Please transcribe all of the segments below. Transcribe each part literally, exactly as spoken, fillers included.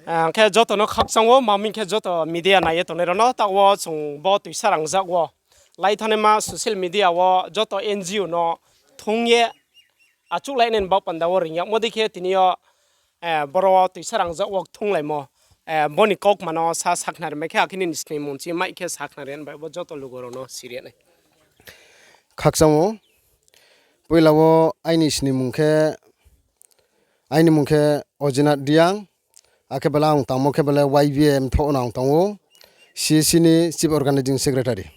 Ang khe joto no khakchang ou, ma hing khe joto media nai ye tongnai rao no, taoh wo chung bo toisa rangjak wo lai thanaima social media wo joto N G O no thung ye achouhlainai ni baoh panda wo ring yagmo dei khe tini yo boro toisa rangjak wo kthunglaimo, bo ni kaukma no sa sakhnari mai khe, akhe nini snimung chi mai khe sakhnari bai bo joto lugo rao no siri nai. Khakchang ou, poila wo aini snimung khe, aini mung khe Ojinath Reang, akhe bale ang tangmo khe bale Y B A mthoh no ang tang ou, C A C ni Chief Organising Secretary.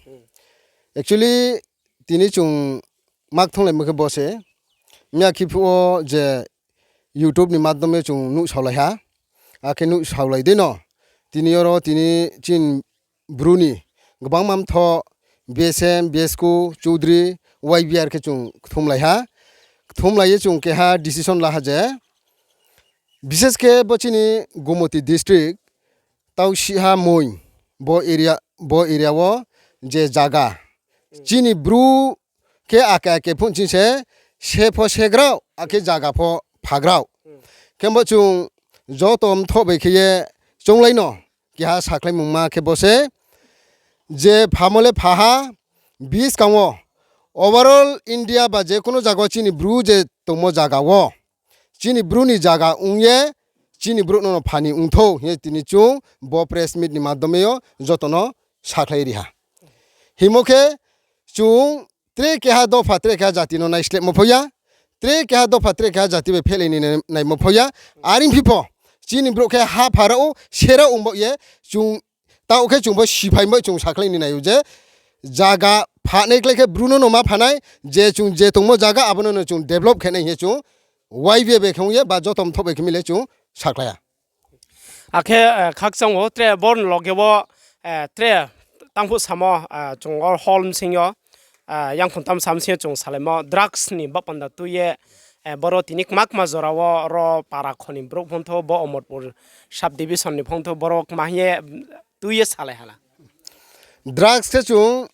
Actually, tini chung ma kthunglaimo khe bo se, miya khe phuh wo je YouTube ni madhyom yo chung nuhsaolai ha, akhe nuhsaolai dei no, tini oro tini chini Bru ni gbangma mthoh B S M, B S K, Choudhury, Y B R khe chung kthumlai ha. Kthumlai ye chung keha decision la ha je, bises khe bo chini Gomoti district, Tausihha Moing, bo area, bo area wo je zaga, chini Bru khe ake ake phung ching se, se pho segrao, akhe zaga pho phagrao. Khe bo chung joto mthoh bai khe ye chounglai no, keha sakhlaimungma khe bo se, je phamo le pha ha, buskang wo, overall India ba je kuno zaga wo chini Bru je tongmo zaga wo, chini Bru ni zaga ong ye, chini brouh no no phani ongthou hing ye tini chung bo press meet ni madhyome yo joto no sakhlai ri ha. Hingmo khe chung tre keha dopha, tre keha jati no naislehmo pho ya, tre keha dopha, tre keha jati bai phehlai ni naimo pho ya. Are ong phi pho, chini brouh khe ha pharao, serao ong baoh ye, chung taoh khe chung bo siphai bai chung sakhlai ni nai ou je, zaga phanai klái khe Bru no no ma phanai, je chung je tongmo zaga abo no no chung develop khe nai hing ye chung Y B A bai khe ong ye ba joto mthoh bai khe mi le chung sakhlai ha. Akhe khakchang wo tre bor ni loge wo, tre tangphuh samo, chung o hall bsing yo, yangkhung tam sam bsing yo chung salaimo drugs ni baoh panda tui ye, boro tini kma kma jora wo ro para kho ni brouh phongthou, bo Omorpur sub division ni phongthou, boro kma hing ye tui ye salai ha la. Drugs khe chung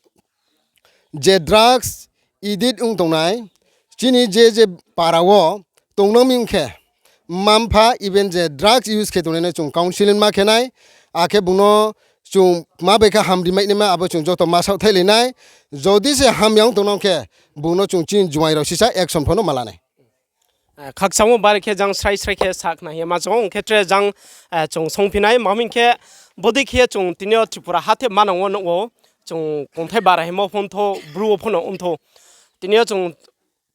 je drugs addict ong tongnai, chini je je para wo tongnang mi ong khe, mma mpha even je drugs use khe tongnai no chung counselling ma khe nai, akhe bung no chung kma bai khe hamri mai naima abo chung joto ma saohthaih lai nai, jodi se hamya ong tongnang khe, bung no chung chini juaing rao sisa action pho no ma la nai. Khakchangmo bari khe jang srai srai khe sakhnari ye ma chung ong khe tre jang, chung songphi nai, ma hing khe bodei khe chung tini yo Tripura hathe manang wo nuh ou, chung kongthai bara hingmo phongthou, Bru wo pho no ongthou. Tini yo chung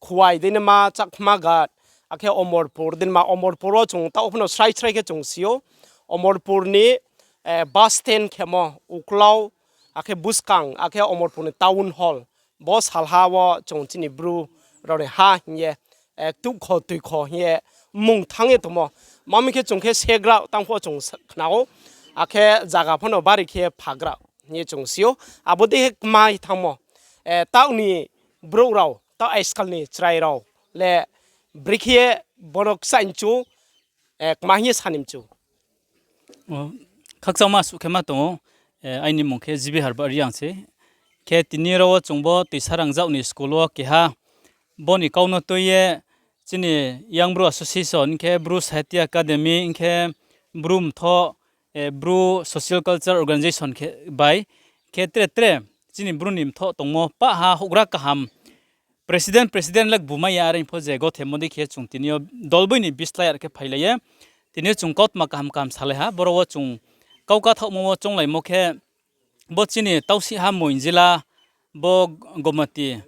Khowai dei naima, Chakmaghat, akhe Omorpur dei naima, Omorpur wo chung taoh pho no srai srai khe chung si ou. Omorpur ni bus stand khemo uklau, akhe buskang, akhe Omorpur ni town hall, bo salha wo chung chini Bru rao ni ha hing ye, tuikho tuikho hing ye mmung thanng ye tongmo. Ma hing khe chung khe segrao tang pho chung khna ou, akhe zaga pho no bari khe phagrao hing ye chung si ou. Abo dei khe kmai thanngmo, taoh ni brouh rao, taoh ajkal ni chrai rao le brekhe ye bo no kchaih mchu, kma hing ye sa ni mchu. Khakchangma suh khe ma tong ou, aini mmung khe G B Harba Reang se. Khe tini ro wo chung bo Toisa Rangzag ni school wo keha bo ni kau no tui ye chini Young Bru Association hing khe Bru Sahitya Academy hing khe Bru Mthoh, Bru Social Culture Organisation khe bai khe tre tre chini Bru ni mthoh tongmo pah ha houhgra kaham president, president le kbumai ya, are pho je gothemo dei khe chung tini yo dolboi ni bislái ar khe phailai ye. Tini yo chung kautma kaham kaham salai ha, boro wo chung kau kathaohmo wo chounglaimo khe, bo chini Tausihha Moing jila, bo Gomoti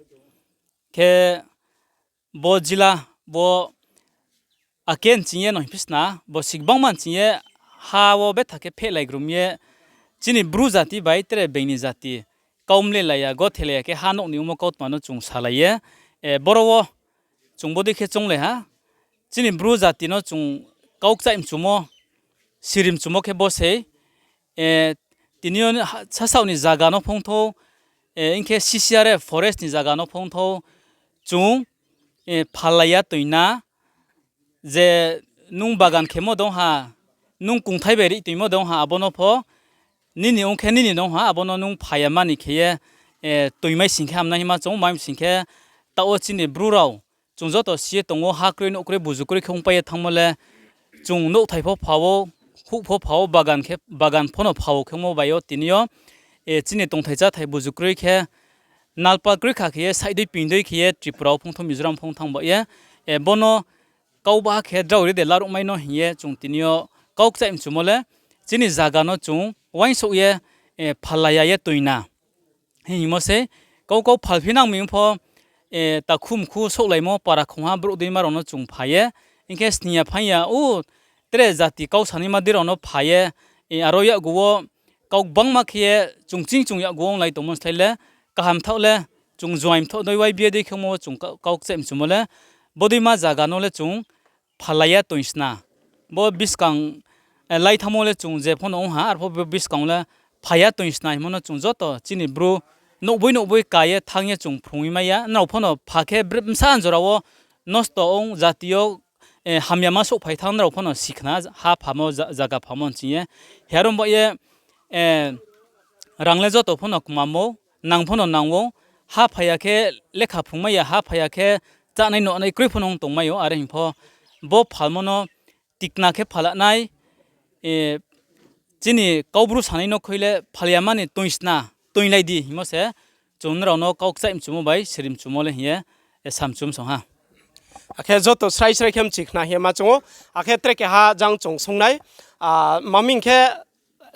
khe bo jila, bo ake nching ye no hingphi sna, bo sigbangma nching ye ha wo betha khe phehlai grum ye, chini Bru jati bai tre being ni jati kau mlelai ya, gothelai ya khe ha nouh ni ongmo kautma no chung salai ye, boro wo chung bodei khe chounglai ha, chini Bru jati no chung kau kchaih mchumo, siri mchumo khe bo sei, tini yo sasaoh ni zaga no phongthou, hing khe C C R F forest ni zaga no phongthou, chung phalai ya toina, je nung bagan khemo dong ha, nung kungthai bai rih toimo dong ha, abo no pho nini ong khe nini nong ha, abo no nung phaya mani khe ye, toimai sing khe hamnai hima chung, mai sing khe taoh wo chini Bru rao chung joto si ye tong ou, ha kroi nouh kroi buzu kroi khe ongpai ye thanngmo le, chung nouhthai pho pha ou, houh pho pha wo, bagan khe, bagan pho no pha wo khemo bai yo tini yo, e, chini tongthai cháthai buzu kroi khe, nalpa kroi kha khe ye, saih dei ping dei khe ye, Tripura wo phung thang, Mizoram phung thang ba ye, e, bo no kau ba khe drao ri de laruhmai no hing ye chung tini yo kau kchaih mchumo le, chini zaga no chung uaingsouh ye, e, phalaya ye toing na hing hingmo sei, kau kau phalphi nang mi pho, e, takhu mkhu souhlaimo para khongha brouh deima rao no chung pha ye, hing khe sning ya phaing ya, o, tre jati kau sanaima dei rao no pha ye, e, aro yakgu wo kau gbangma khe ye chung ching chung yakgu wo onglai tongmo slái le, kaham thaoh le, chung joaing mthoh dei uai bia dei khemo wo chung kau, kau kchaih mchumo le, bodeima zaga no le chung phalaya toing sna. Bo buskang, e, lai thanngmo le chung je pho no ong ha, arpho bo buskang le phaya toing sna hingmo no chung joto chini bru nouhboi nouhboi ka ye thanng ye chung phrungmai ya. Nrao pho no pha khe bre-, bsa jora wo nosto ong jati yo, e, hamyama souhphai thanng nrao pho no sikhna ha phamo za-, zaga phamo hing ye. Hiarom ba ye, e, rang le joto pho no kmamo, nang pho no nang ou, ha phaya khe lekha phrungmai ya, ha phaya khe chánai nuhnai kroi pho no ong tongmai ou, are hing pho bo phalmo no tikna khe phala nai, e, chini Kaubru sanai no khui le phalyama ni toing sna, toinglai di hingmo se chung nrao no kau kchaih mchumo bai siri mchumo le hing ye, e, sa mchum song ha. Akhe joto srai srai khe mchi khna hing ye ma chung ou, akhe tre keha jang chung sung nai, a, maming khe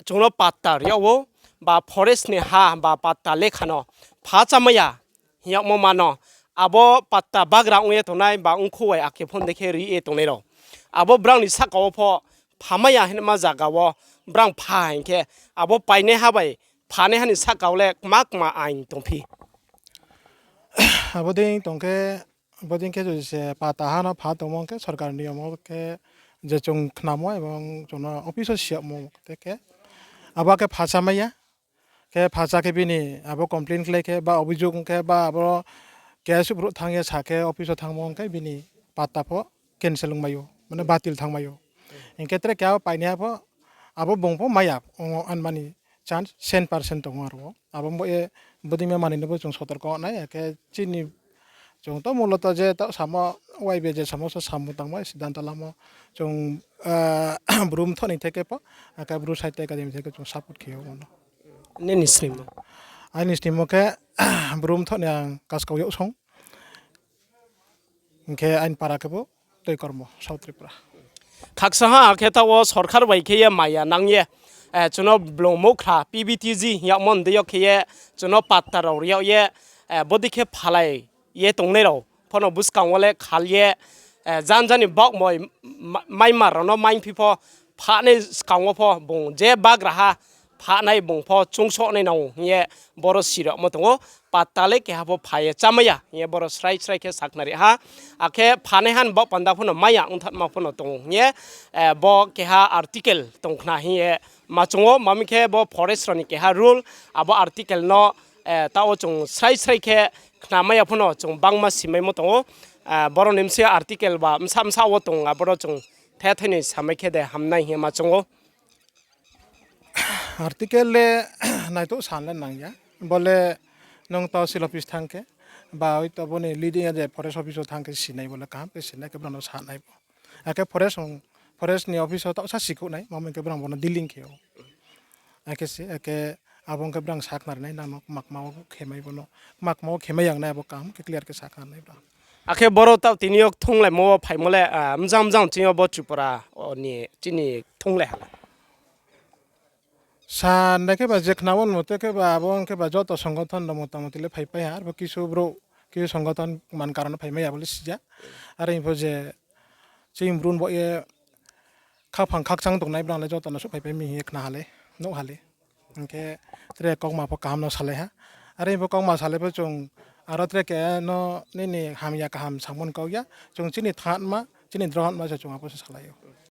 chung no patta ri yag ou, ba forest ni ha, ba patta lekha no pha chámai ya hing yagmo ma no, abo patta bagra ong ye tongnai ba ongkhouh bai akhe phone dei khe ri ye tongnai rao, abo brao ni sahka wo pho phamai ya hingma zaga wo brao pha hing khe, abo painaiha bai phanaiha ni sahka wo le kma kma ain tongphi? Abo dei tong khe, abo dei khe jodi se patta ha no pha tongmo khe sorkar niyom wo khe je chung khnamo ebong chung no office wo si yagmo te khe, abo khe pha chámai ya. Khe pha chá khe bini abo complain khlai khe ba obhijog ong khe ba abo case brouh thanng ye sa khe office wo thanngmo ong khe bini patta pho cancel ongmai ou, mane batil thanngmai ou. Hing khe tre keha painaiha pho abo bung pho mai ya ong ou, anmani chance cent percent tong ou aro wo. Abo bo ye bodei ma manoi no bo chung sotorko nai, akhe chini chung to muloto je taoh samo, Y B A je samo so samung tangmo, siddhanto lamo chung, Bru mthoh ni theke pho, akhe Bru Sahitya Academy theke chung support khe ou no. Nini snimo? Aini snimo khe, Bru mthoh ni ang kaskau yag song. Hing khe aini para khe bo Toikormo, South Tripura. Khaksa ha, akhe taoh wo sorkar bai khe ye maya nang ye, chung no blung mouhkhra P V T G hing yagmo ni deing yo khe ye chung no patta rao ri yag ye, bodei khe phalai ye tongnai rao pho no buskang wo le khal ye, janja ni baohmoi, maima rao no maingphi pho phahnai skang wo pho bung je bagraha phahnai bung pho chungsoh nai nang hing ye boro siramo tong ou. Patta le keha pho pha ye chámai ya hing ye boro srai srai khe sakhnari ha. Akhe phanaiha ni baoh panda pho no mai ya ongthanma pho no tong ou hing ye, bo keha article tong khna hing ye ma chung ou, mami khe bo forest rao ni keha rule, abo article no, taoh wo chung srai srai khe khnamai ya pho no chung bangma simaimo tong ou. Boro ni bsing article ba bsa bsa wo tong, aboro chung thethai ni samai khe de hamnai hing ye ma chung ou. Article le naitouh san le nang ya. Bo le nung tahsil office thanng khe, ba oito bo ni leading je forest office wo thanng khe sinai, bo le kaham khe sinai khe brao no sanai bo. Akhe forest ni office wo taoh sa sikhouh nai, mamo hing khe brao bo no dealing khe ou. Akhe se, akhe abo ong khe brao sakhnari nai nang no kmakma wo khemai bo no, kmakma wo khemai yang nai abo kaham khe clear khe sakhnari nai brao. Akhe boro taoh tini yo kthunglaimo wo phaimo le, mjang mjang chini yo bo Tripura ni chini kthunglai ha la. Sa nai khe ba je khna wo mote khe ba abo ong khe ba joto songothon rao motamoti le phaipai ha, arpho kisu brouh, kisu songothon man karon no phaimai ya bo le sija. Are hing pho je chini Bru ni baoh ye khaphang khakchang tongnai brao le joto no souhphaipai mi hing ye khna ha le, nuh ha le. Hing khe tre kauma pho kaham no salai ha. Are hing pho kauma salai pho chung aro tre keha no nini hamya kaham samung kau ya. Chung chini thanngma, chini drohonma se chung abo se salai ou.